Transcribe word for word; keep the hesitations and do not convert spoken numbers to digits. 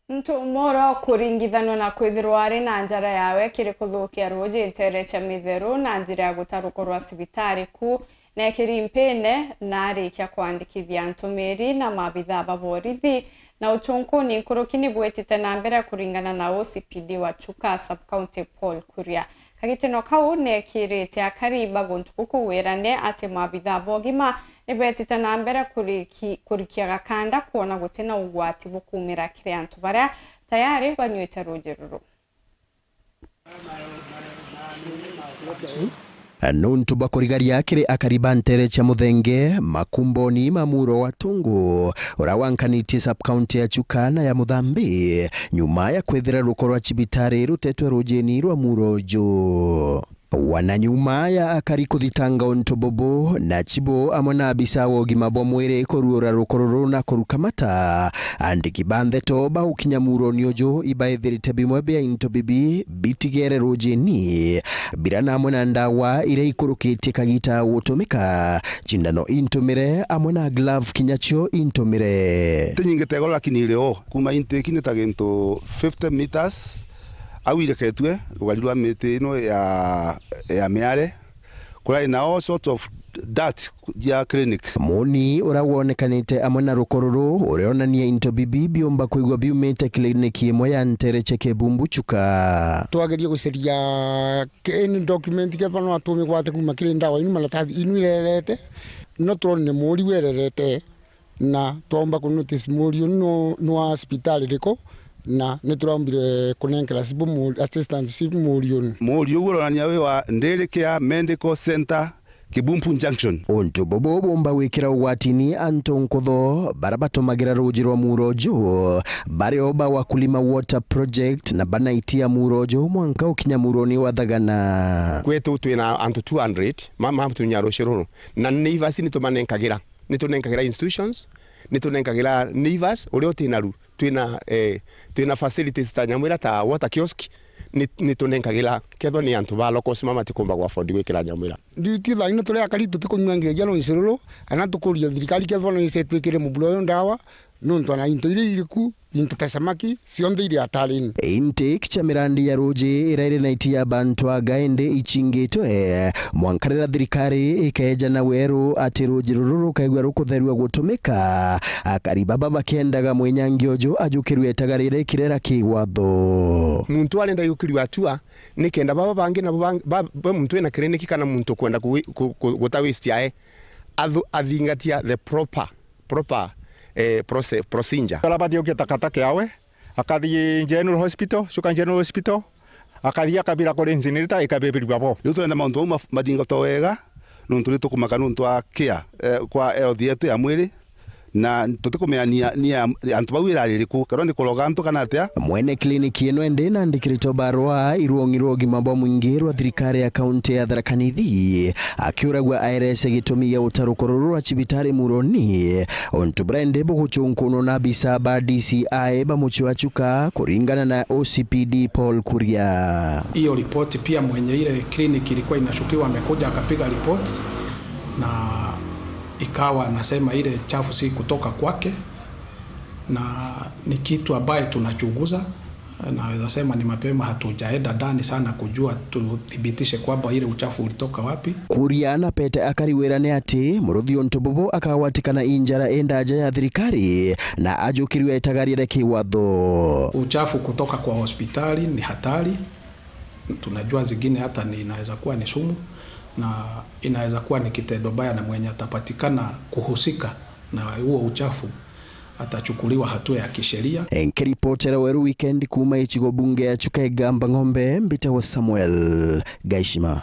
Ntumoro kuringithanwa na kwithirwa ari na njara yawe kiri kuthukia ruuji nteere cia Mitheru na njira ya guta ruko rwa cibitari ku, neekiri mpine na arikia kwandikithia ntumiri na maabithaa ba borithi, na uchunkuni nkuruki ni bwitite na mbere kuringana na O C P D wa Chuka Sub-County Paul Kuria. Kagitino kau neekirite akari ba guntu guku wirane ati maabithaa ba ugima ni beetite na mbere kuriki-, kurikia gakanda kwona guti na ugwati bukuumira kiri antu baria tayari banyuite ruuji ruru. Nuntu bwa kurigaria kiri akari ba nteere cia Muthenge, makumboni ma muuro wa Tungu, uria wankanitie sub-county ya Chuka na ya Muthambi, nyuma ya kwithira ruko rwa cibitari rutetwe ruujini rwa muuro uju. Wana nyuma ya akari kuthitanga untu bubu, na chibu amwe na abisa wa ugima bwa mwiri kuruura ruko ruru na kurukamata, andiki ba ndeto ba gukinya muuroni uju ibaithirite bimwe bia into bibi bitigere ruujini, birana amwe na ndawa iria ikurukitie kagita gutumika, cindano intumire, amwe na glove kinya cio intumire. Ti nyingi tegoro, lakini iri o. Kuuma intake ni ta gintu fifty meters au ireketue, rugari rwa miti ino ya, ya miare, kurari na all sorts of dirt ya clinic. Muni uria wonekanite amwe na ruko ruru urionania into bibi biumba kwigua biumite clinic imwe ya nteere cia Kibumbu Chuka. Twageria gucaria any document kethwa no atumigwate kuuma kiri ndawa inu, maratathi inu irerete, no turonire muuri wererete. Na twaumba ku notice muuri unu nu-, nu wa cibitari riku, na ni turaumbire kunenkera cibu mu-, assistance cibu muuri unu. Muuri ugu uronania wi wa Ndiri Care Medical Centre, Kibumbu Junction. Untu bubu bumba gwikira ugwatini antu nkutho bara batumagira ruuji rwa muuro uju, bari o ba Wakulima Water Project, na banaitia muuro uju mwanka ukinya muuroni wa Thagana. Kwetu twina antu two hundred ma, ma tunya ruuji ruru, na neighbours ni tumanenkagira. Ni tunenkagira institutions, ni tunenkagira neighbours, uria uti naru, twina, eh, twina facilities ta nyamwira ta water kiosk, ni, ni tunenkagira kethwa ni antu ba locals ma matikumba ku afford gwikira nyamwira. Riu ti thaa ino turi akari tutikunyua nginya ruuji ruru, ana tukuria thirikari kethwa no ice twikire mubura uyu ndawa, nontu ana into iria iri ku, into ta samaki, cionthe iri hatarini. Intake cia mirandi ya ruuji ira iri na iti ya bantu aga indi icingitwe, mwanka riria thirikari ikeeja na weru ati ruuji ruru rukaigua rukutherua gutumika, akari baba bakiendaga mwinyangi uju ajukirue itagaria rikirera kiwatho. Muntu arenda yukirua atua, nikenda baba bangi nabo bang-, ba-, ba muntu wina clinic kana muntu kwenda ku-, ku-, ku-, guta waste yae, athu-, athingatia the proper proper, eh, proce-, procedure. Arabati ukia takataka yawe, akathi General Hospital, Chuka General Hospital, akathi akabira kuri incinerator, ikabibirua bo. Riu turenda mauntu mau ma-, mathingatwe wega, nontu ni tukumaka nontu wa care, eh, kwa health yetu ya mwiri, na tutikumenya ni ya, ni ya antu bau irari iriku, kana ni kuroga antu kana atia. Mwene clinic ino indi nandikirite barua irwongi rwa ugima bwa mwingi rwa thirikari ya kaunti ya Tharaka Nithi, akiuragua aerese gitumi gia utaruko ruru rwa cibitari Muroni, untu buria indi buguchunkunwa na abisa ba D C I ba mucii wa Chuka, kuringana na O C P D Paul Kuria. Hiyo ripoti pia, mwenye ile clinic ilikuwa inashukiwa amekuja akapiga ripoti na ikawa anasema ile chafu si kutoka kwake, na ni kitu ambaye tunachunguza. Naweza sema ni mapema, hatujaenda ndani sana kujua, tuthibitishe kwamba ile uchafu ulitoka wapi. Kuria na pete akari wira ni ati muruthi untu bubu akagwatikana injara indaja ya thirikari na ajukirue itagaria ria kiwatho. Uchafu kutoka kwa hospitali ni hatari. Tunajua zingine hata ni, inaweza kuwa ni sumu, na inaweza kuwa ni kitendo mbaya, na mwenye atapatikana kuhusika na huo uchafu atachukuliwa hatua ya kisheria. Nkiripotera Weru Weekend kuuma icigo bunge ya Chuka Igamba Ng'ombe, mbitagwa Samuel Gaishima.